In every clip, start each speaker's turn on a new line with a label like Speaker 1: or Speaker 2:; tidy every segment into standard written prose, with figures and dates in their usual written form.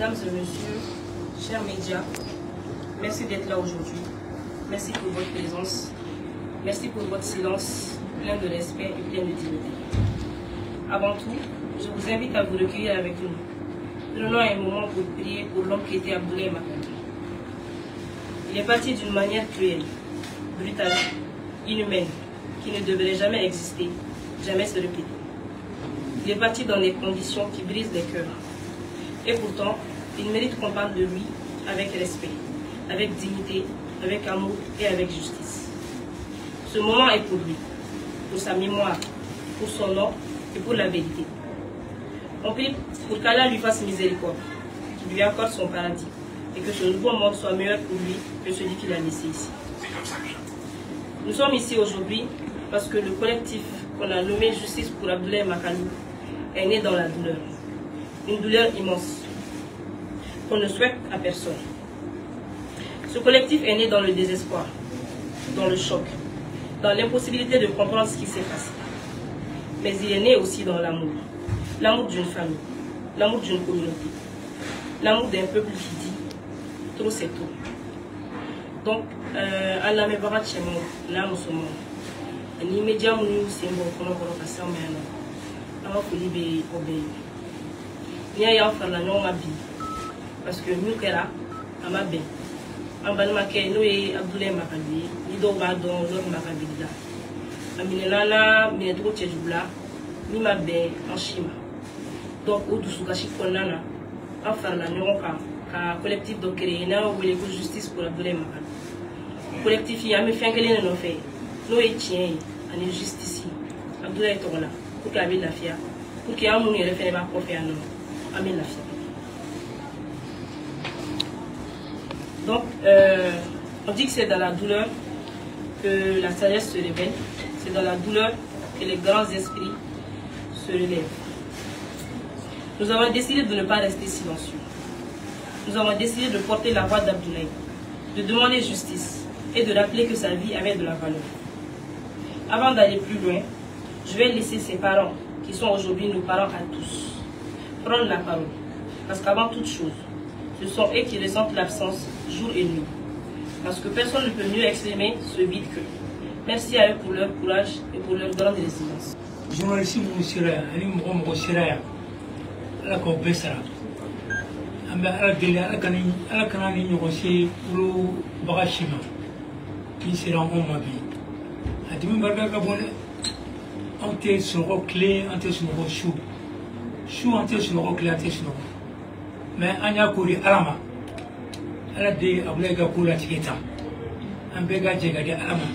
Speaker 1: Mesdames et messieurs, chers médias, merci d'être là aujourd'hui. Merci pour votre présence. Merci pour votre silence plein de respect et plein de dignité. Avant tout, je vous invite à vous recueillir avec nous. Prenons un moment pour prier pour l'homme qui était Abdoulaye Makalou. Il est parti d'une manière cruelle, brutale, inhumaine, qui ne devrait jamais exister, jamais se répéter. Il est parti dans des conditions qui brisent les cœurs. Et pourtant, il mérite qu'on parle de lui avec respect, avec dignité, avec amour et avec justice. Ce moment est pour lui, pour sa mémoire, pour son nom et pour la vérité. On prie pour qu'Allah lui fasse miséricorde, qu'il lui accorde son paradis et que ce nouveau monde soit meilleur pour lui que celui qu'il a laissé ici. Nous sommes ici aujourd'hui parce que le collectif qu'on a nommé Justice pour Abdoulaye Makalou est né dans la douleur. Une douleur immense qu'on ne souhaite à personne. Ce collectif est né dans le désespoir, dans le choc, dans l'impossibilité de comprendre ce qui s'est passé. Mais il est né aussi dans l'amour. L'amour d'une famille, l'amour d'une communauté, l'amour d'un peuple qui dit trop c'est trop. Donc, an lamɛnbaga cɛmanw n'a musomanw ani média minnu y'u sen bɔ kɔnɔ kɔrɔ ka se anw ma yan nɔ, an ka foli bɛ aw bɛɛ ye. N'i y'a ye an farala ɲɔgɔn kan bi, parce que min kɛra a ma bɛn. An balimakɛ n'o ye Abdoulaye Makalou ye, ni dɔw b'a dɔn Lord Makabili la, a minɛna an na minɛcogo cɛjugu la min ma bɛn an si ma. Donc o dusukasi kɔnɔna na, an farala ɲɔgɔn kan ka collectif dɔ créer n'an y'o wele ko Justice pour Abdoulaye Makalou. Collectif yi, an bɛ fɛn kelen de nɔfɛ, n'o ye tiɲɛ ye ani justice ye Abdoulaye tɔgɔ la, pour que a bɛ lafiya, pour que an minnu yɛrɛ fɛnɛ b'a kɔfɛ yan nɔ, an bɛ lafiya. Donc, on dit que c'est dans la douleur que la sagesse se révèle, c'est dans la douleur que les grands esprits se relèvent. Nous avons décidé de ne pas rester silencieux. Nous avons décidé de porter la voix d'Abdoulaye, de demander justice et de rappeler que sa vie avait de la valeur. Avant d'aller plus loin, je vais laisser ses parents, qui sont aujourd'hui nos parents à tous, prendre la parole. Parce qu'avant toute chose, ce sont eux qui ressentent l'absence jour et nuit. Parce que personne ne peut mieux exprimer ce vide qu'eux. Merci à eux pour leur courage et pour leur grande résilience.
Speaker 2: Journaliste minnu sera yan ani mɔgɔ mɔgɔ sera yan, Ala k'aw bɛɛ sara. An bɛ Ala deli, Ala kana ni ɲɔgɔn se wolobaga si ma min sera anw ma bi. A dimi barika ka bon dɛ. Anw tɛ sunɔgɔ tile, an tɛ sunɔgɔ su su, an tɛ sunɔgɔ tile, an tɛ sunɔgɔ. Mais an y'a ko di Ala ma. Ala de ye Abdoulaye ka ko latigɛ tan, an bɛɛ ka jɛ ka di Ala ma.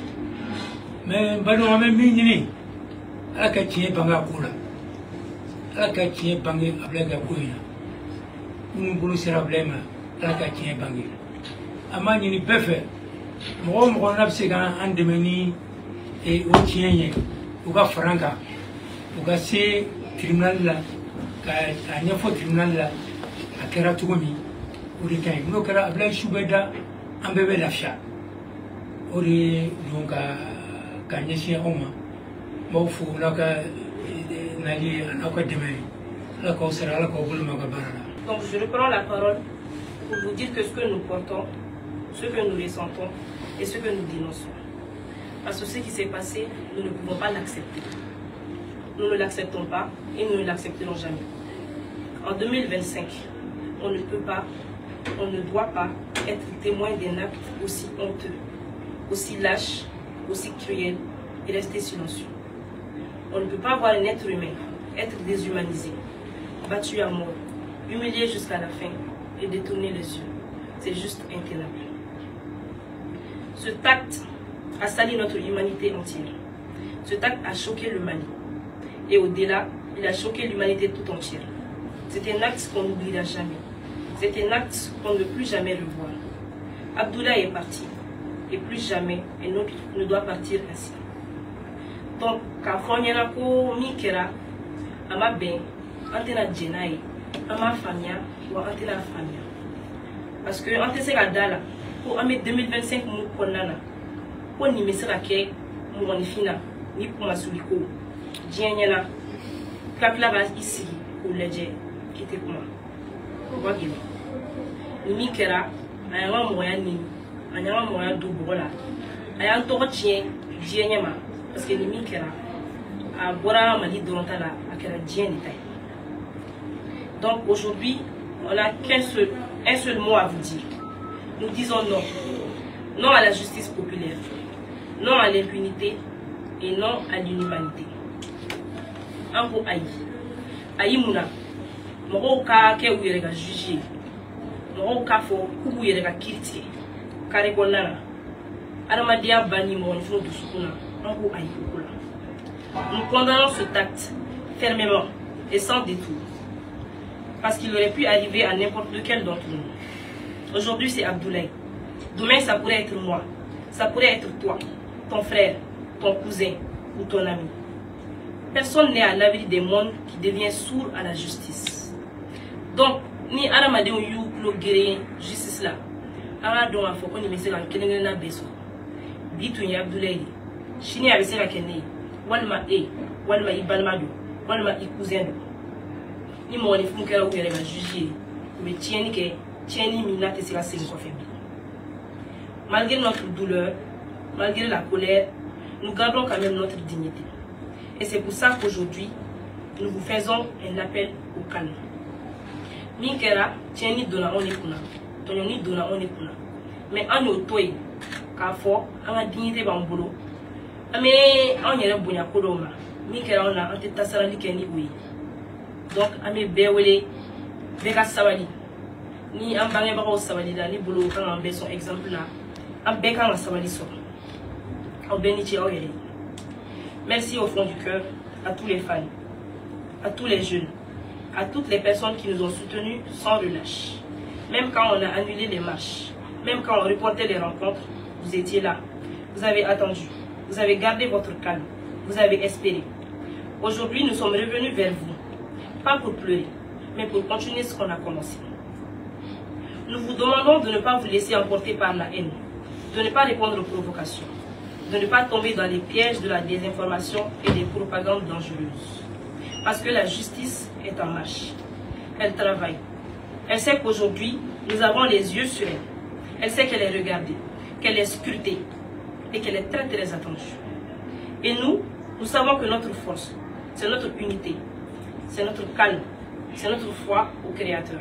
Speaker 2: Mais n badenw, an bɛ min ɲini, Ala ka tiɲɛ bange a ko la, Ala ka tiɲɛ bange Abdoulaye ka ko in na. Minnu bolo sera Abdoulaye ma, Ala ka tiɲɛ bange. An b'a ɲini bɛɛ fɛ, mɔgɔ o mɔgɔ n'a bɛ se k'an dɛmɛ ni o tiɲɛ ye, u ka fara an kan, u ka se tribunal la ka a ɲɛfɔ tribunal la a kɛra cogo min, o de ka ɲi. N'o kɛra, Abdoulaye su bɛ da, an bɛɛ bɛ lafiya. O de don ka ɲɛsin aw ma. N b'aw fo n'aw ka nali ye a n'aw ka dɛmɛ ye. Ala k'aw sara, Ala k'aw bolo mɛn aw ka baara la.
Speaker 1: Donc je reprends la parole pour vous dire que ce que nous portons, ce que nous ressentons et ce que nous dénonçons. Parce que ce qui s'est passé, nous ne pouvons pas l'accepter. Nous ne l'acceptons pas et nous ne l'accepterons jamais. En 2025, on ne peut pas, on ne doit pas être témoin d'un acte aussi honteux, aussi lâche, aussi cruel et rester silencieux. On ne peut pas voir un être humain être déshumanisé, battu à mort, humilié jusqu'à la fin et détourner les yeux. C'est juste intenable. Cet acte a sali notre humanité entière. Cet acte a choqué le Mali. Et au-delà, il a choqué l'humanité tout entière. C'est un acte qu'on n'oubliera jamais. C'est un acte qu'on ne peut plus jamais revoir. Abdoulaye est parti. Et plus jamais, un autre ne doit partir ainsi. Donc, k'a fɔ ɲɛna ko min kɛra a ma bɛn, an tɛna jɛn n'a ye, an m'a faamuya wa an tɛna faamuya. Parce que an tɛ se ka da la ko an bɛ 2025 mun kɔnɔna na, ko nin bɛ se ka kɛ mɔgɔninfin na ni kumasuli ko diɲɛ ɲɛna, ka tila ka i sigi k'o lajɛ k'i tɛ kuma, o ka gɛlɛn. Ni min kɛra, a y'an ka mɔgɔya nini, a y'an ka mɔgɔya don bɔgɔ la, a y'an tɔgɔ tiɲɛ diɲɛ ɲɛ ma, parce que ni min kɛra, a bɔra Mali dɔrɔn ta la, a kɛra diɲɛ de ta ye. Donc aujourd'hui, on n'a qu'un seul, un seul mot à vous dire. Nous disons non. Non à la justice populaire, non à l'impunité et non à l'inhumanité. An ko ayi. Ayi mun na? Mɔgɔw ka kɛ u yɛrɛ ka juge ye, mɔgɔw k'a fɔ k'u b'u yɛrɛ ka kiiri tigɛ carré kɔnɔna na, adamadenya banni mɔgɔninfinw dusukun na. An ko ayi o ko la. Nous condamnons cet acte fermement et sans détour, parce qu'il aurait pu arriver à n'importe lequel d'entre nous. Aujourd'hui, c'est Abdoulaye. Demain, ça pourrait être moi, ça pourrait être toi, ton frère, ton cousin ou ton ami. Personne n'est à l'abri des mondes qui devient sourd à la justice. Donc, ni adamadenw y'u tulo geren justice la, an k'a dɔn k'a fɔ ko nin bɛ se ka kelen kelenna bɛɛ sɔrɔ. Bi tun ye Abdoulaye ye, sini a bɛ se ka kɛ ne ye, walima e, walima i balima don, walima i cousin don. Ni mɔgɔninfinw kɛra u yɛrɛ ka juge ye, u bɛ tiɲɛni kɛ, tiɲɛni min n'a tɛ se ka segin kɔfɛ bilen. Malgré notre douleur, malgré la colère, nous gardons quand même notre dignité. Et c'est pour ça qu'aujourd'hui, nous vous faisons un appel au calme. Min kɛra, tiɲɛni donna anw de kunna, tɔɲɔni donna anw de kunna, mais an y'o to yen k'a fɔ an ka dignité b'an bolo, an bɛ anw yɛrɛ bonya ko dɔw ma. Min kɛra anw na, an tɛ tasarali kɛ ni o ye. Donc an bɛ bɛɛ wele, bɛɛ ka sabali. Ni an bangebagaw sabalila, ne bolo kan k'an bɛɛ sɔn exemple la, an bɛɛ kan ka sabali sɔrɔ. Aw bɛɛ ni ce aw yɛrɛ ye. Merci au fond du cœur à tous les fans, à tous les jeunes, à toutes les personnes qui nous ont soutenus sans relâche. Même quand on a annulé les marches, même quand on reportait les rencontres, vous étiez là. Vous avez attendu, vous avez gardé votre calme, vous avez espéré. Aujourd'hui, nous sommes revenus vers vous, pas pour pleurer, mais pour continuer ce qu'on a commencé. Nous vous demandons de ne pas vous laisser emporter par la haine, de ne pas répondre aux provocations, de ne pas tomber dans les pièges de la désinformation et des propagandes dangereuses. Parce que la justice est en marche. Elle travaille. Elle sait qu'aujourd'hui, nous avons les yeux sur elle. Elle sait qu'elle est regardée, qu'elle est scrutée et qu'elle est très très attendue. Et nous, nous savons que notre force, c'est notre unité, c'est notre calme, c'est notre foi au Créateur.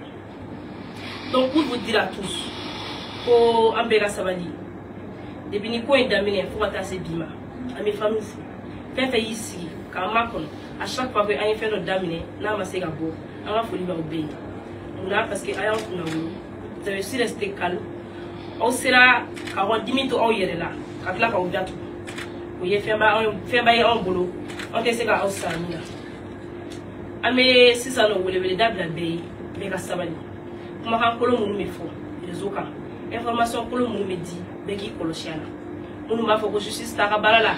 Speaker 1: Donc pour vous dire à tous, ko an bɛɛ ka sabali. Depuis ni ko in daminɛ fo ka taa se bi ma, an bɛ famille fo. Fɛn fɛn y'i sigi k'an makɔnɔ, à chaque fois que an ye fɛn dɔ daminɛ n'a ma se ka bɔ, an ka foli b'aw bɛɛ ye. Munna? Parce que a y'aw kunna wolo, vous avez su rester calme. Aw sera k'aw ka dimi to aw yɛrɛ la ka tila k'aw datugu. O ye fɛnba ye anw bolo, anw tɛ se ka aw sara min na. An bɛ sisan nɔ weleweleda bila bɛɛ ye, bɛɛ ka sabali. Kumakan kolon minnu bɛ fɔ réseau kan, information kolon minnu bɛ di, bɛɛ k'i kɔlɔsi a la. Minnu b'a fɔ ko justice t'a ka baara la,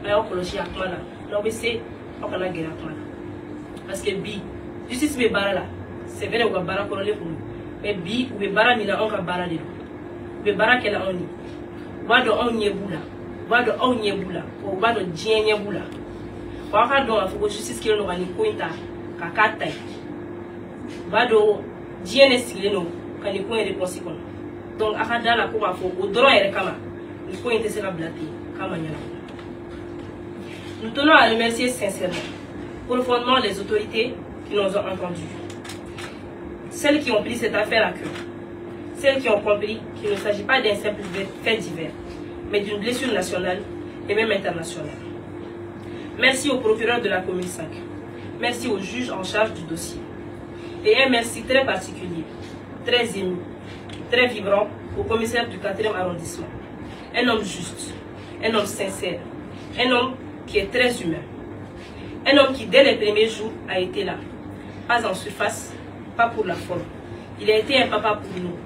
Speaker 1: a y'aw kɔlɔsi a kuma la. N'aw bɛ se, aw kana gɛrɛ a kuma la, parce que bi justice bɛ baara la. C'est vrai, u ka baara kɔrɔlen kun don, mais bi u bɛ baara min na, anw ka baara de don. U bɛ baara kɛ la anw ye, u b'a dɔn anw ɲɛ b'u la, u b'a dɔn aw ɲɛ b'u la, wa u b'a dɔn diɲɛ ɲɛ b'u la. Wa aw k'a dɔn k'a fɔ ko justice kɛlen don ka nin ko in ta k'a k'a ta ye. U b'a dɔn diɲɛ de sigilen don ka nin ko in réponse kɔnɔ. Donc a ka da la ko k'a fɔ o dɔrɔn yɛrɛ kama, nin ko in tɛ se ka bila ten k'a ma ɲɛnabɔ. Nous tenons à remercier sincèrement, profondément les autorités qui nous ont entendus, celles qui ont pris cette affaire à cœur, celles qui ont compris qu'il ne s'agit pas d'un simple fait divers, mais d'une blessure nationale et même internationale. Merci au procureur de la commune 5. Merci au juge en charge du dossier. Et un merci très particulier, très ému, très vibrant au commissaire du 4e arrondissement. Un homme juste, un homme sincère, un homme qui est très humain. Un homme qui, dès les premiers jours, a été là. Pas en surface, pas pour la forme. Il a été un papa pour nous.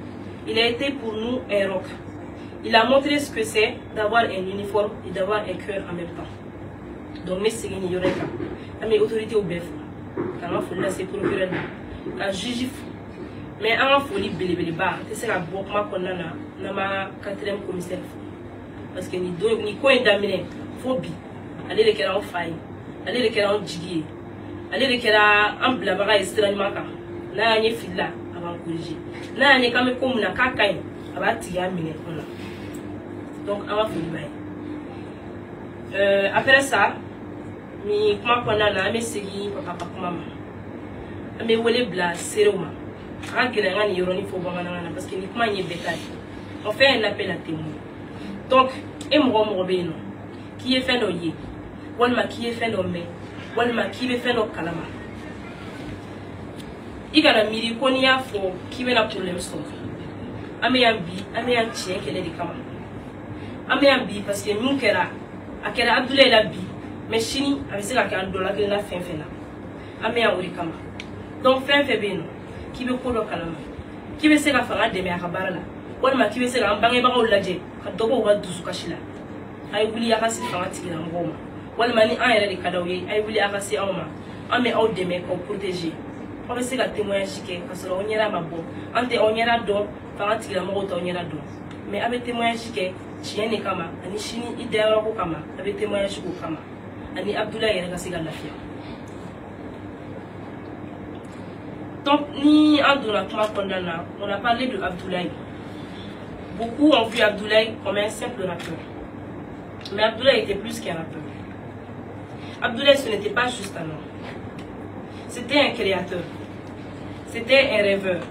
Speaker 1: Il a été pour nous un roc. Il a montré ce que c'est d'avoir un uniforme et d'avoir un cœur en même temps. Donc, n bɛ segin nin yɔrɔ in kan. An bɛ autorité bɛɛ fo, k'an ka foli lase procureur ma, ka juge fo, mais an ka foli belebeleba, an tɛ se ka bɔ kuma kɔnɔna na n'an ma quatrième commissaire fo, parce que nin don, nin ko in daminɛ fo bi, ale de kɛra anw fa ye, ale de kɛra anw jigi ye, ale de kɛra an bilabaga ye sira ɲuman kan. N'a y'an ye fili la, a b'an b'an corriger. N'a y'an ye k'an bɛ ko min na k'a ka ɲi, a b'a tigiya minɛ an na. Donc an ka foli b'a ye. Après ça, ni kuma kɔnɔna na, an bɛ segin papa ka kuma ma. An bɛ wele bila seerew ma. A ka gɛlɛn an ka nin yɔrɔnin fɔ bamanankan na parce que nin kuma in ye bɛɛ ta ye. On fait un appel à témoins. Donc, e mɔgɔ o mɔgɔ bɛ yen nɔ, k'i ye fɛn dɔ ye, walima k'i ye fɛn dɔ mɛn, walima k'i bɛ fɛn dɔ kalama, i kana miiri ko n'i y'a fɔ k'i bɛna problème sɔrɔ. An bɛ yan bi, an bɛ yan tiɲɛ kɛlɛ de kama. An bɛ yan bi parce que mun kɛra, a kɛra Abdoulaye la bi, mais sini a bɛ se ka kɛ an dɔ la kelen na fɛn fɛn na. An bɛ yan o de kama. Donc fɛn fɛn bɛ yen nɔ, k'i bɛ ko dɔ kalama, k'i bɛ se ka fanga dɛmɛ a ka baara la, walima k'i bɛ se k'an bangebagaw lajɛ ka dɔ bɔ u ka dusukasi la, a ye wuli a ka se fanga tigilamɔgɔw ma, walima ni an yɛrɛ de ka d'aw ye, a ye wuli a ka se anw ma, an bɛ aw dɛmɛ k'aw protéger. Aw bɛ se ka témoignage kɛ ka sɔrɔ aw ɲɛda ma bɔ, an tɛ aw ɲɛda dɔn, fanga tigilamɔgɔw t'aw ɲɛda dɔn, mais a bɛ témoignage kɛ tiɲɛ de kama ani sini i dayɔrɔ ko kama, a bɛ témoignage k'o kama ani Abdoulaye yɛrɛ ka se ka lafiya. Donc ni an donna kuma kɔnɔna na, on a parlé de Abdoulaye. Beaucoup ont vu Abdoulaye comme un simple rappeur. Mais Abdoulaye était plus qu'un rappeur. Abdoulaye, ce n'était pas juste un nom. C'était un créateur. C'était un rêveur.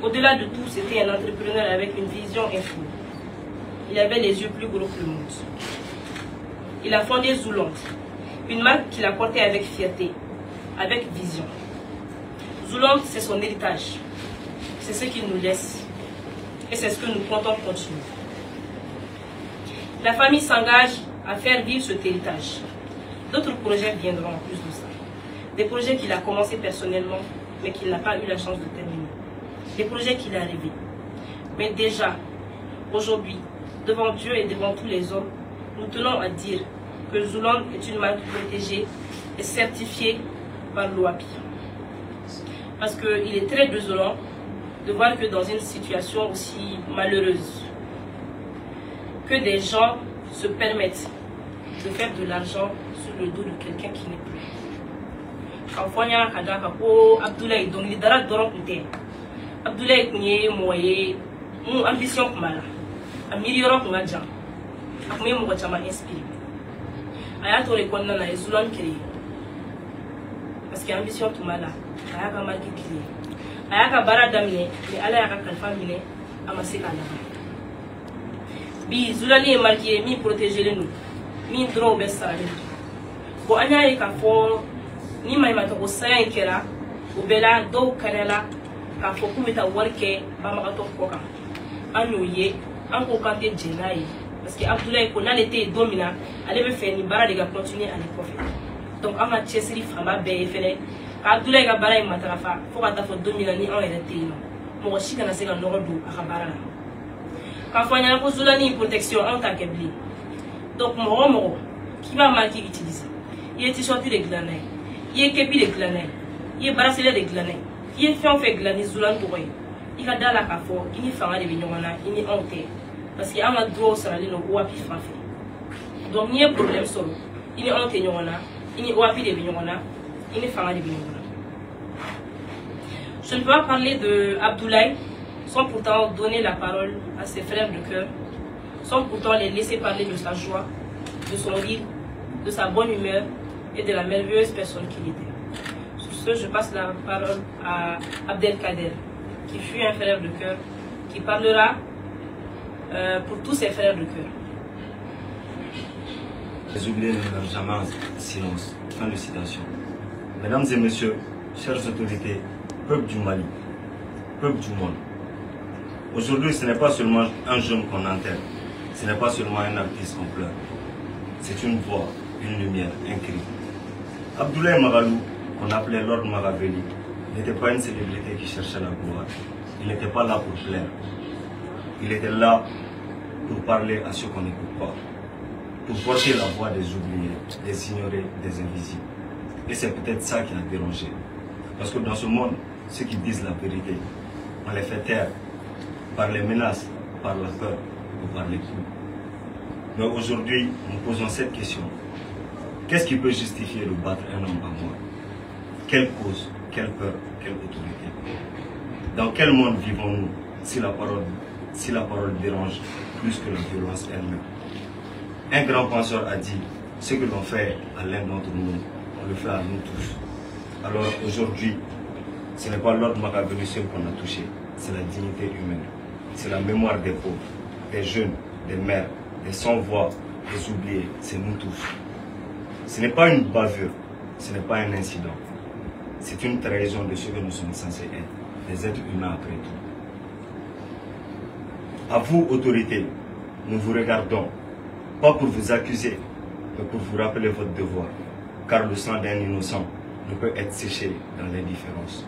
Speaker 1: Au-delà de tout, c'était un entrepreneur avec une vision infinie. Il avait les yeux plus gros que le monde. Il a fondé Zouland, une marque qu'il a portée avec fierté, avec vision. Zouland, c'est son héritage. C'est ce qu'il nous laisse. Et c'est ce que nous comptons continuer. La famille s'engage à faire vivre cet héritage. D'autres projets viendront en plus de ça. Des projets qu'il a commencé personnellement, mais qu'il n'a pas eu la chance de terminer. Des projets qu'il a rêvés. Mais déjà, aujourd'hui, devant Dieu et devant tous les hommes, nous tenons à dire que Zouland est une marque protégée et certifiée par l'OAPI. Parce qu'il est très désolant de voir que dans une situation aussi malheureuse, que des gens se permettent de faire de l'argent sur le dos de quelqu'un qui n'est plus. K'a fɔ an ɲɛna ka d'a kan ko Abdoulaye dɔnkilidala dɔrɔn tun tɛ. Abdoulaye tun ye mɔgɔ ye mun ambition tun b'a la, a miiri yɔrɔ tun ka jan, a tun bɛ mɔgɔ caman inspiré. A y'a to o de kɔnɔna na, a ye Zouland créé parce que ambition tun b'a la, a y'a ka marque créé. A y'a ka baara daminɛ, mais Ala y'a ka kalifa minɛ, a ma se k'a laban. Bi Zouland ye marque ye min protégelen don, min dɔrɔn bɛ saralen don. Bon, an y'a ye k'a fɔ ni maɲumantɔ saya in kɛra, o bɛɛ la dɔw kɛnɛla k'a fɔ k'u bɛ taa wari kɛ banbagatɔ kɔ kan. An y'o ye, an ko k'an tɛ jɛn n'a ye parce que Abdoulaye ko n'ale tɛ yen don min na, ale bɛ fɛ nin baara de ka continuer ale kɔfɛ. Donc an ka cɛsiri fanba bɛɛ ye fɛnɛ ka Abdoulaye ka baara in matarafa fo ka taa fɔ don min na ni anw yɛrɛ tɛ yen nɔ, mɔgɔ si kana se ka nɔgɔ don a ka baara la. K'a fɔ an ɲɛna ko Zouland protection anw t'a kɛ bilen. Donc mɔgɔ o mɔgɔ k'i b'a marque utiliser, i ye t-shirt de dilan n'a ye, i ye képi de dilan n'a ye, i ye bracelet de dilan n'a ye, i ye fɛn o fɛn dilan ni Zouland tɔgɔ ye, i ka da la k'a fɔ i ni fanga de bɛ ɲɔgɔn na, i ni anw tɛ, parce que an ka droit saralen don OAPI fan fɛ. Donc n'i ye problème sɔrɔ, i ni anw tɛ ɲɔgɔn na, i ni OAPI de bɛ ɲɔgɔn na, i ni fanga de bɛ ɲɔgɔn na. Je ne peux pas parler de Abdoulaye sans pourtant donner la parole à ses frères de cœur, sans pourtant les laisser parler de sa joie, de son rire, de sa bonne humeur et de la merveilleuse personne qu'il était. Sur ce, je passe la parole à Abdelkader, qui fut un frère de cœur, qui parlera pour tous ses frères de cœur.
Speaker 3: Les oubliés ne meurent jamais en silence. Fin de citation. Mesdames et messieurs, chères autorités, peuple du Mali, peuple du monde, aujourd'hui ce n'est pas seulement un jeune qu'on enterre, ce n'est pas seulement un artiste qu'on pleure, c'est une voix, une lumière, un cri. Abdoulaye Makalou, qu'on appelait Lord Makaveli, n'était pas une célébrité qui cherchait la gloire. Il n'était pas là pour plaire. Il était là pour parler à ceux qu'on n'écoute pas, pour porter la voix des oubliés, des ignorés, des invisibles. Et c'est peut-être ça qui a dérangé. Parce que dans ce monde, ceux qui disent la vérité, on les fait taire par les menaces, par la peur ou par les coups. Mais aujourd'hui, nous posons cette question. Qu'est-ce qui peut justifier de battre un homme à mort? Quelle cause, quelle peur, quelle autorité? Dans quel monde vivons-nous si la parole dérange plus que la violence elle-même? Un grand penseur a dit, ce que l'on fait à l'un d'entre nous, on le fait à nous tous. Alors aujourd'hui, ce n'est pas Lord Makaveli seul qu'on a touché, c'est la dignité humaine. C'est la mémoire des pauvres, des jeunes, des mères, des sans-voix, des oubliés, c'est nous tous. Ce n'est pas une bavure, ce n'est pas un incident. C'est une trahison de ce que nous sommes censés être, des êtres humains après tout. À vous, autorités, nous vous regardons, pas pour vous accuser, mais pour vous rappeler votre devoir, car le sang d'un innocent ne peut être séché dans l'indifférence.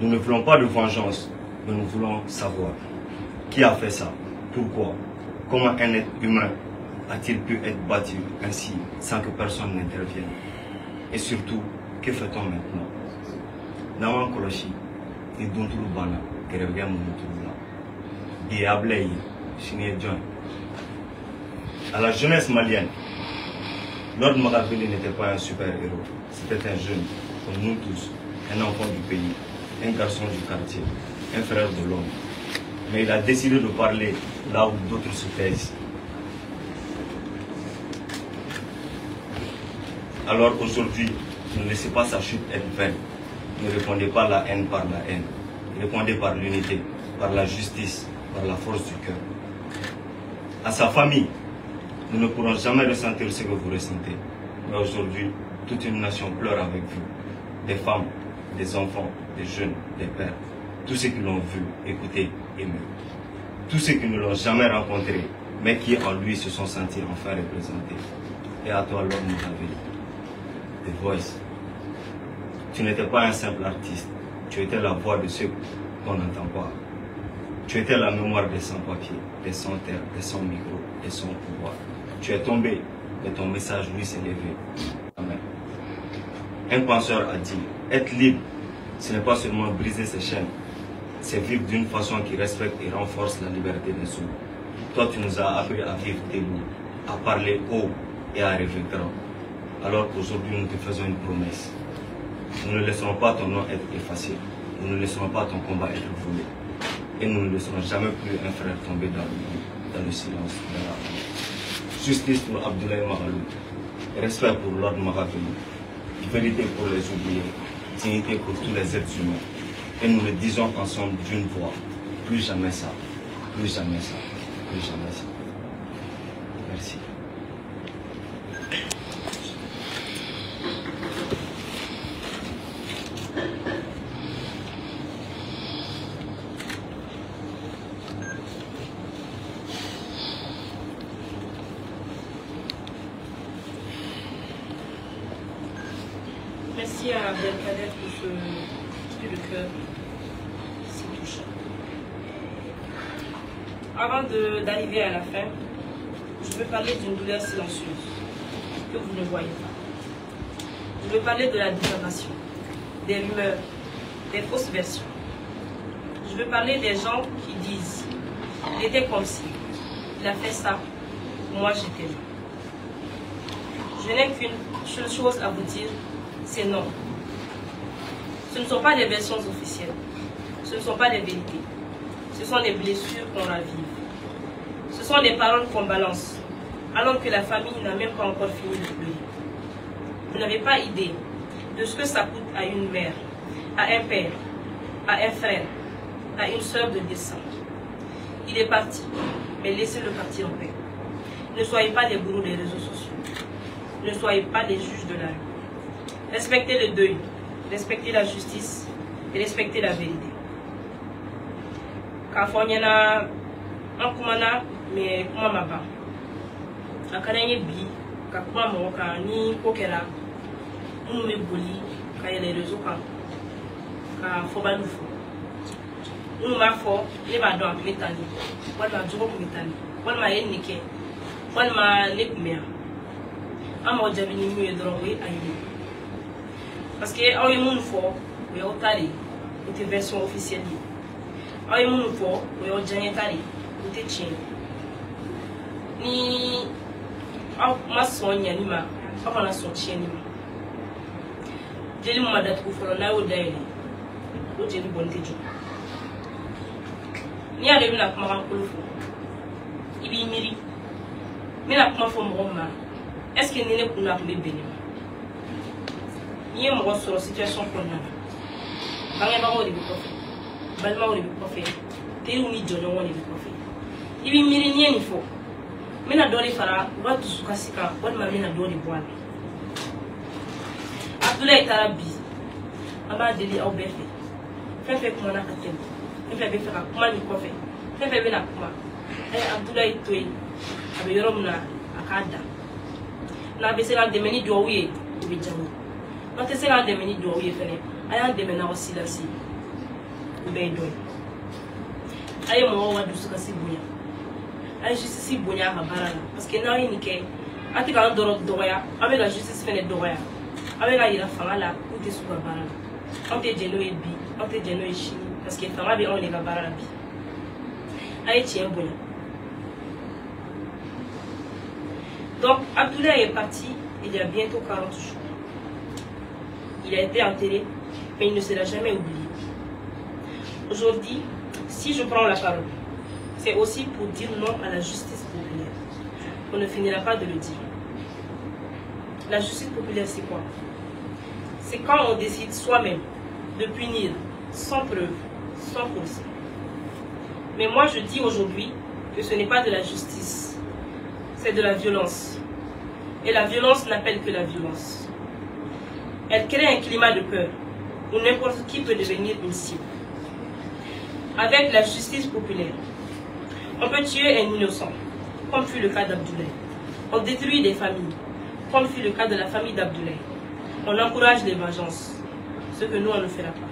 Speaker 3: Nous ne voulons pas de vengeance, mais nous voulons savoir qui a fait ça, pourquoi, comment un être humain a-t-il pu être battu ainsi sans que personne n'intervienne? Et surtout, que fait-on maintenant? N'an kɔlɔsi ni duntulu banna gɛrɛbɛgɛ mun tulu la bi ye Ablaye ye sini ye jɔn ye? À la jeunesse malienne, Lord Makaveli n'était pas un super-héros, c'était un jeune, comme nous tous, un enfant du pays, un garçon du quartier, un frère de l'homme. Mais il a décidé de parler là où d'autres se taisent. Alors aujourd'hui, ne laissez pas sa chute être vaine. Ne répondez pas la haine par la haine. Répondez par l'unité, par la justice, par la force du cœur. À sa famille, nous ne pourrons jamais ressentir ce que vous ressentez. Mais aujourd'hui, toute une nation pleure avec vous. Des femmes, des enfants, des jeunes, des pères. Tous ceux qui l'ont vu, écouté, aimé. Tous ceux qui ne l'ont jamais rencontré, mais qui en lui se sont sentis enfin représentés. Et à toi, Lord Makaveli, The Voice. Tu n'étais pas un simple artiste, tu étais la voix de ceux qu'on n'entend pas. Tu étais la mémoire des sans-papiers, des sans-terre, des sans-micro, des sans-pouvoir. Tu es tombé, mais ton message, lui, s'est levé. Amen. Un penseur a dit, être libre, ce n'est pas seulement briser ses chaînes, c'est vivre d'une façon qui respecte et renforce la liberté des autres. Toi, tu nous as appris à vivre debout, à parler haut et à rêver grand. Alors aujourd'hui, nous te faisons une promesse. Nous ne laisserons pas ton nom être effacé. Nous ne laisserons pas ton combat être volé. Et nous ne laisserons jamais plus un frère tomber dans l'oubli, dans le silence, dans la honte. Justice pour Abdoulaye Makalou. Respect pour Lord Makaveli. Vérité pour les oubliés. Dignité pour tous les êtres humains. Et nous le disons ensemble d'une voix. Plus jamais ça. Plus jamais ça. Plus jamais ça. Merci.
Speaker 1: Merci à Abdelkader pour ce cri de cœur si touchant. Avant d'arriver à la fin, je veux parler d'une douleur silencieuse que vous ne voyez pas. Je veux parler de la diffamation, des rumeurs, des fausses versions. Je veux parler des gens qui disent « Il était comme ci, il a fait ça, moi j'étais là ». Je n'ai qu'une seule chose à vous dire, c'est non. Ce ne sont pas des versions officielles, ce ne sont pas des vérités, ce sont des blessures qu'on ravive. Ce sont des paroles qu'on balance, alors que la famille n'a même pas encore fini de pleurer. Vous n'avez pas idée de ce que ça coûte à une mère, à un père, à un frère, à une sœur de dire ça. Il est parti, mais laissez-le partir en paix. Ne soyez pas les bourreaux des réseaux sociaux. Ne soyez pas les juges de la rue. Respectez le deuil, respectez la justice et respectez la vérité. K'a fɔ ɲɛna an kumana mais kuma ma ban. A ka d'an ye bi ka kuma mɔgɔ kan ni ko kɛra minnu bɛ boli ka yɛlɛ réseau kan ka fɔbaliw fɔ. Minnu b'a fɔ ne b'a dɔn a tun bɛ tan de, walima a jogo tun bɛ tan de, walima a ye nin kɛ, walima ne tun bɛ yan. An m'aw jaabi ni mun ye dɔrɔn o ye ayi ye. Parce que aw ye minnu fɔ o y'aw ta de ye, o tɛ version officielle ye. Aw ye minnu fɔ o y'aw diyaɲɛ ta de ye, o tɛ tiɲɛ ye. Ni aw ma sɔn ɲani ma, aw kana sɔn tiɲɛni ma. Jeli min ma datugu fɔlɔ n'a y'o dayɛlɛ, o jeli bɔnni tɛ jɔ. N'i y'a dɔn i bɛna kumakan kolon fɔ, i b'i miiri n bɛna kuma fɔ mɔgɔ min ma, est ce que ni ne kun na a tun bɛ bɛn ne ma? N'i ye mɔgɔ sɔrɔ situation kɔnɔna na, bangebagaw de bɛ kɔfɛ, balimaw de bɛ kɔfɛ, teriw ni jɔɲɔgɔnw de bɛ kɔfɛ. I b'i miiri n'i ye nin fɔ, n bɛna dɔ de fara u ka dusukasi kan walima n bɛna dɔ de bɔ a la. Abdoulaye taara bi, an b'a deli aw bɛɛ fɛ, fɛn fɛn kumana ka tɛmɛ, fɛn fɛn bɛ fɛ ka kuma nin kɔfɛ, fɛn fɛn bɛna kuma, a ye Abdoulaye to yen, a bɛ yɔrɔ min na a k'a da. N'a bɛ se k'an dɛmɛ ni duwawu ye, o bɛ diya n ye. N'aw tɛ se k'an dɛmɛ ni duwawu ye fɛnɛ, a y'an dɛmɛ n'aw ka silence ye, o bɛɛ ye dɔ ye. A ye mɔgɔw ka dusukasi bonya, a ye justice bonya a ka baara la, parce que n'aw ye nin kɛ, an tɛ k'an dɔrɔn dɔgɔya, aw bɛ ka justice fɛnɛ dɔgɔya, aw bɛ ka yira fanga la k'u tɛ s'u ka baara la. Anw tɛ jɛn n'o ye bi, anw tɛ jɛn n'o ye sini, parce que fanga bɛ anw de ka baara la bi. A ye tiɲɛ bonya. Donc Abdoulaye est parti il y a bientôt 40 jours. Il a été enterré, mais il ne sera jamais oublié. Aujourd'hui, si je prends la parole, c'est aussi pour dire non à la justice populaire. On ne finira pas de le dire. La justice populaire, c'est quoi? C'est quand on décide soi-même de punir sans preuve, sans procès. Mais moi, je dis aujourd'hui que ce n'est pas de la justice, c'est de la violence. Et la violence n'appelle que la violence. Elle crée un climat de peur où n'importe qui peut devenir une cible. Avec la justice populaire, on peut tuer un innocent, comme fut le cas d'Abdoulaye. On détruit des familles, comme fut le cas de la famille d'Abdoulaye. On encourage les vengeances, ce que nous, on ne fera pas.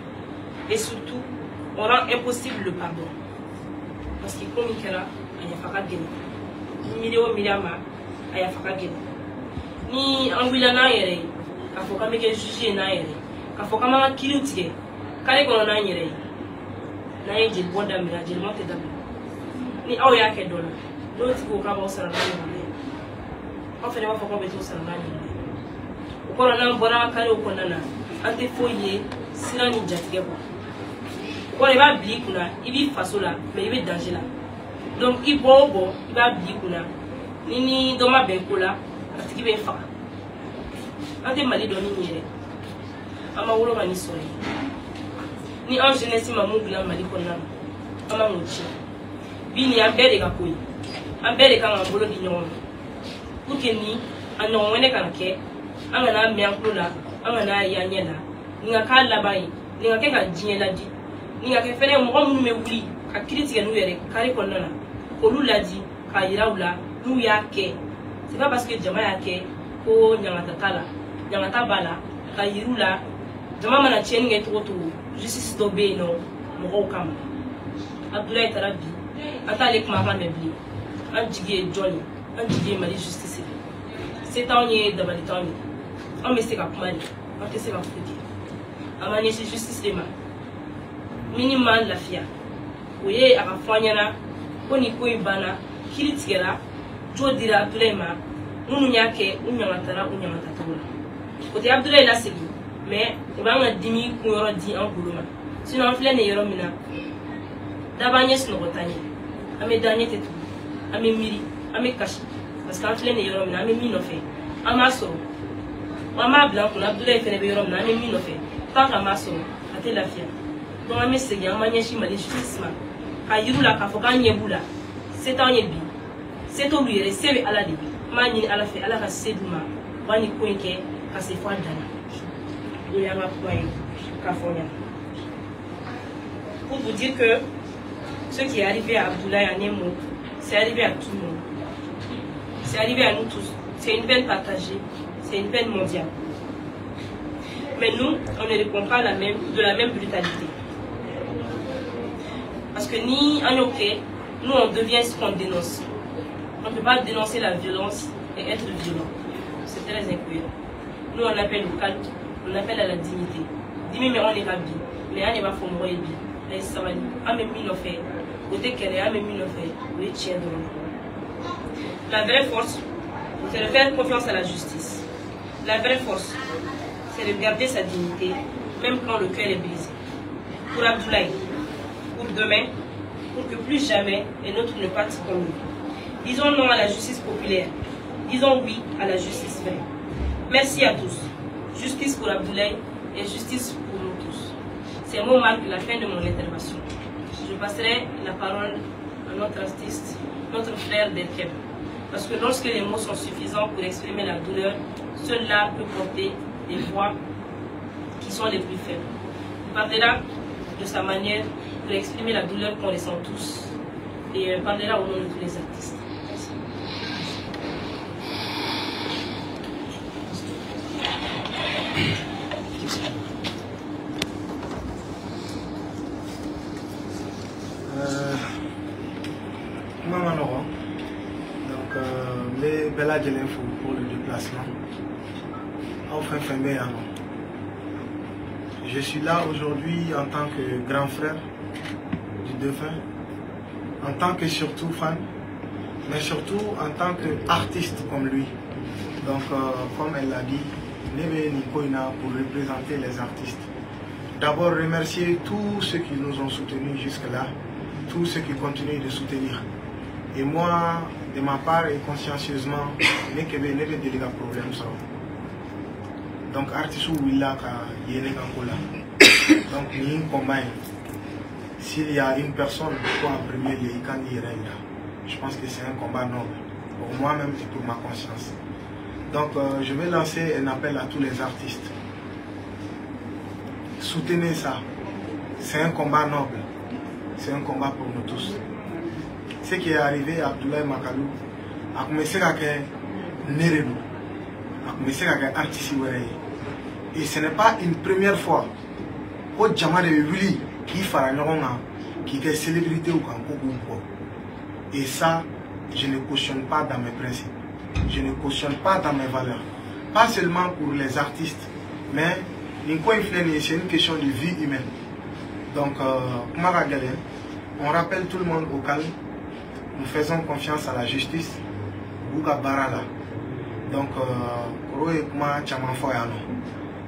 Speaker 1: Et surtout, on rend impossible le pardon. Parce que comme il y a miiri o miiri a ma, a yafa ka gɛlɛn. Ni an wulila n'an yɛrɛ ye k'a fɔ k'an bɛ kɛ juge ye n'an yɛrɛ ye, k'a fɔ k'an b'an ka kiiriw tigɛ kare kɔnɔ n'an yɛrɛ ye, n'an ye jelibɔn daminɛ, a jelibɔn tɛ dabila. Ni aw y'a kɛ dɔ la, n'o tigi ko k'a b'aw sara n'a ɲɔgɔnna ye, aw fɛnɛ b'a fɔ k'aw bɛ t'o sara n'a ɲɔgɔnna ye. O kɔrɔ, n'an bɔra an ka karew kɔnɔna na, an tɛ foyi ye siran ni jatigɛ kɔ. O kɔrɔ, i b'a bila i kunna, i b'i faso la, mais i bɛ danger la. Donc i bɔ o bɔ, i b'a bila i kunna, ni dɔ ma bɛn ko la, a tigi bɛ faga. An tɛ Mali dɔn ni nin yɛrɛ, an ma wolo ka nin sɔrɔ yen. Ni an jeunesse ma mun dilan Mali kɔnɔna na, an man k'o tiɲɛ. Bi nin y'an bɛɛ de ka ko ye, an bɛɛ de kan k'an bolo di ɲɔgɔn ma pour que ni a ɲɔgɔn wɛrɛ kana kɛ, an kana mɛn an tulo la, an kana ye an ɲɛ la. Nin ka k'a laban ye, nin ka kɛ ka diɲɛ ladi, nin ka kɛ fɛnɛ mɔgɔ minnu bɛ wuli ka kiiri tigɛ n'u yɛrɛ kari kɔnɔna na, k'olu ladi k'a yira u la n'u y'a kɛ. C'est pas parce que jama y'a kɛ ko ɲangata t'a la, ɲangata b'a la, ka yir'u la. Jama mana tiɲɛni kɛ cogo o cogo, justice dɔ bɛ yen nɔ mɔgɔw kama. Abdoulaye taara bi, an t'ale kumakan mɛn bilen. An jigi ye jɔn ye? An jigi ye Mali justice ye. Se t'anw ye, dabali t'anw ye, anw bɛ se ka kuma de, an tɛ se ka foyi kɛ. An b'an ɲɛsin justice de ma. Min m'an lafiya, o ye a ka fɔ an ɲɛna ko nin ko in banna, kiiri tigɛra, jo dira Abdoulaye ma, minnu y'a kɛ u ɲagatara u ɲagatacogo la. O tɛ Abdoulaye lasegin, mais o b'an ka dimi kunyɔrɔ di an bolo ma. Sinon an filɛ nin yɔrɔ min na, dab'an ɲɛ, sunɔgɔ t'an ɲɛ, an bɛ da ɲɛ tɛ tugun, an bɛ miiri, an bɛ kasi, parce que an filɛ nin yɔrɔ min na, an bɛ min nɔfɛ, an b'a sɔrɔ, an b'a bila an kunna. Abdoulaye fɛnɛ bɛ yɔrɔ min na, an bɛ min nɔfɛ, tant qu'an b'a sɔrɔ, a tɛ lafiya. Donc an bɛ segin, an b'an ɲɛsin Mali justice ma, k'a yir'u la k'a fɔ k'an ɲɛ b'u la. Se t'anw ye bi, se t'olu yɛrɛ, se bɛ Ala de ye. An b'a ɲini Ala fɛ, Ala ka se d'u ma, u b'a nin ko in kɛ ka se fo a dan na. O y'an ka kuma ye k'a fɔ ɲɛna. Pour vous dire que ce qui est arrivé à Abdoulaye, en un mot, c'est arrivé à tout le monde. C'est arrivé à nous tous. C'est une peine partagée, c'est une peine mondiale. Mais nous, on ne répond pas de la même brutalité. Parce que ni en ok, nous on devient ce qu'on dénonce. On ne peut pas dénoncer la violence et être violent. C'est très incohérent. Nous on appelle au calme, on appelle à la dignité. Dimi mais on est pas bien. Mais on n'est pas fort bien. Mais sabali, an bɛ min nɔfɛ, o tɛ kɛlɛ, an bɛ min nɔfɛ, o ye tiɲɛ dɔrɔn. La vraie force, c'est de faire confiance à la justice. La vraie force, c'est de garder sa dignité, même quand le cœur est brisé. Pour Abdoulaye, pour demain, pour que plus jamais un autre ne parte comme nous. Disons non à la justice populaire. Disons oui à la justice vraie. Merci à tous. Justice pour Abdoulaye et justice pour nous tous. Ces mots marquent la fin de mon intervention. Je passerai la parole à notre artiste, notre frère Derkeb. Parce que lorsque les mots sont suffisants pour exprimer la douleur, seul l'art peut porter les voix qui sont les plus faibles. Il parlera de sa manière pour exprimer la douleur qu'on ressent tous et parlera au nom de tous les artistes. Merci.
Speaker 4: Maman Laurent, donc les Bella de l'info pour le déplacement. Enfin, fin mai, je suis là aujourd'hui en tant que grand frère du défunt, en tant que surtout fan, mais surtout en tant qu'artiste comme lui. Donc, comme elle l'a dit, Nebe Nikoina pour représenter les artistes. D'abord, remercier tous ceux qui nous ont soutenus jusque-là, tous ceux qui continuent de soutenir. Et moi, de ma part et consciencieusement, Nebe délégué problème ça. Donc, artiste ou il a donc, ni combat. S'il y a une personne pour en premier lieu, je pense que c'est un combat noble pour moi-même et pour ma conscience. Donc, je vais lancer un appel à tous les artistes. Soutenez ça. C'est un combat noble. C'est un combat pour nous tous. Ce qui est arrivé à Abdoulaye Makalou, a commencé à faire Neredu, a commencé à faire artiste. Et ce n'est pas une première fois que jama de wuli qui fara ɲɔgɔn kan k'i kɛ célébrité ou kan ko k'u bugɔ. Et ça, je ne cautionne pas dans mes principes. Je ne cautionne pas dans mes valeurs. Pas seulement pour les artistes, mais c'est une question de vie humaine. Donc, on rappelle tout le monde au calme. Nous faisons confiance à la justice. Bouga Barala. Donc, koro ye kuma caman fɔ yan nɔ.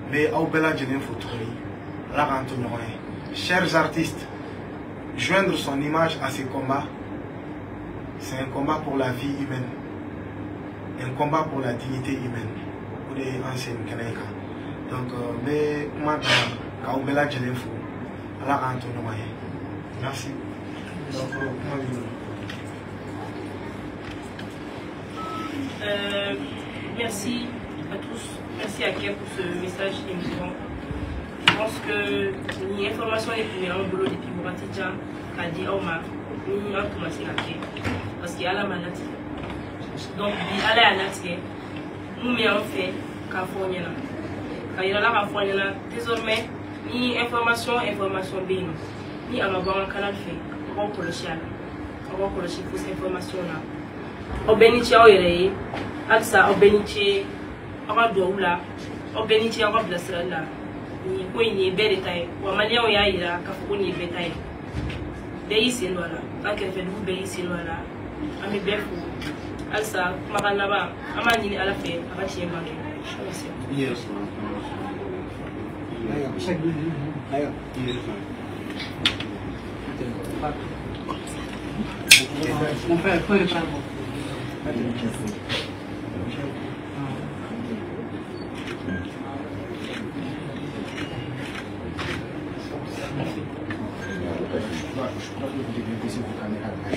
Speaker 4: N bɛ aw bɛɛ lajɛlen fo tuguni. Ala k'an to ɲɔgɔn ye. Chers artistes, joindre son image à ce combat, c'est un combat pour la vie humaine, un combat pour la dignité humaine. O de ye an sen kɛnɛ kan. Donc, n bɛ kuma dan k'aw bɛɛ lajɛlen fo. Ala k'an to ɲɔgɔn ye. Merci. Donc, kuma b'i bolo.
Speaker 1: Merci à tous. Merci à Kev pour ce message émouvant. Je pense que ni information est plus en boulot depuis Mourati k'a di aw ma ni an tun ma se ka kɛ parce que Ala ma latigɛ. Donc bi Ala y'a latigɛ mun bɛ an fɛ k'a fɔ aw ɲɛna k'a yira la k'a fɔ aw ɲɛna désormais ni information bɛ yen nɔ ni a ma bɔ an ka canal fɛ aw b'aw kɔlɔsi a la aw b'aw kɔlɔsi fausse information na. Aw bɛɛ ni ce aw yɛrɛ ye halisa aw bɛɛ ni ce aw ka duwawu la aw bɛɛ ni ce aw ka bilasirali la. Nin ko in nin ye bɛɛ de ta ye wa maliyɛnw y'a yira k'a fɔ ko nin ye bɛɛ ta ye bɛɛ y'i sen don a la an kɛrɛfɛ dugu bɛɛ y'i sen don a la an bɛ bɛɛ fo halisa kumakan laban an b'a ɲini Ala fɛ a ka tiɲɛ bange. Merci.
Speaker 5: Mon frère, faut reprendre.
Speaker 6: Je crois que vous devez baisser vos caméras.